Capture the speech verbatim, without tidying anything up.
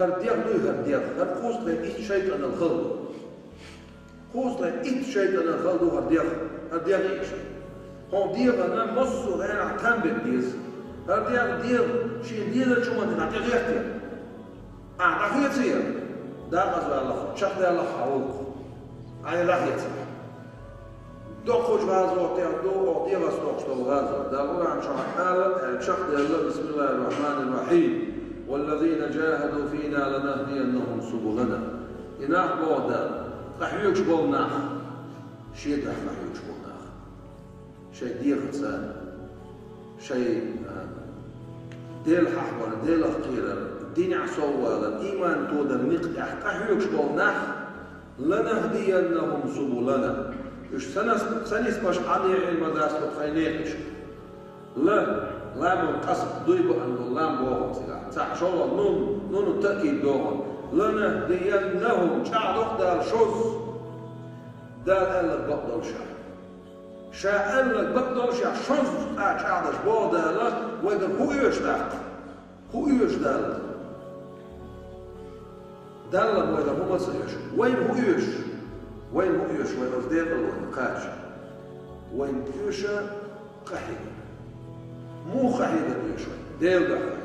ХӀара дегӀ дуй, хӀара дегӀ, хӀара кхузткъе итт шайтӀанал хала ду. Кхузткъе итт шайтӀанал хала ду хӀара дегӀ, хӀара дегӀ иштта. Хьо дегӀана массо а гӀенахь там бетта деза. ХӀара дегӀ, дегӀ, шен дезачу хӀуманна дӀатӀехӀоьттина. Ахьа дӀахеций? Дакъаза ваьлла, чекхдаьлла хьан гӀуллакх. Ахьа дӀахеций? Доккхачу гӀазотех ду оха дегӀаца доккхуш долу гӀазот. Дала Къуръан чохь аьлла, аьлла чекхдаьлла: «Бисмиллахир Рахманир Рахим. Валлазина джахаду фина ланахдияннахум субулана». И нах, боху Дала, къахьоьгуш болу нах, шен дуьхьа къахьоьгуш болу нах. Шайн дегӀаца, шайн, а, Дела хьахор, Делах кхерар, динехь соввалар, ийман тодар, никъ тӀехь къахьоьгуш болу нах, «Ланахдияннахум субулана». Уьш ца нас-, ца нисбеш Ӏа неӀий ма дац тхайн некъаш. Ла, ламан къасам, дуй баан долу лам боху цигахь. Цхьаъ шолгӀа нун, нуну таъкид доху. «Ланахдияннахум», чӀагӀдо Дала шозза. Дала аьлларг бакъдолуш. Ша аьлларг бакъдолуш, шозза а чӀагӀдеш боху Дала, вайгара хӀун оьшу тӀаккха? ХӀун оьшу Дала? Далла вайна хӀума ца оьшу. Вайна хӀун оьшу? Вайна хӀун оьшу, вай оцу декъала вайна кхача? Вайна оьшу къахьегар. Муха къахьегар оьшу вайна? Дела дуьхьа.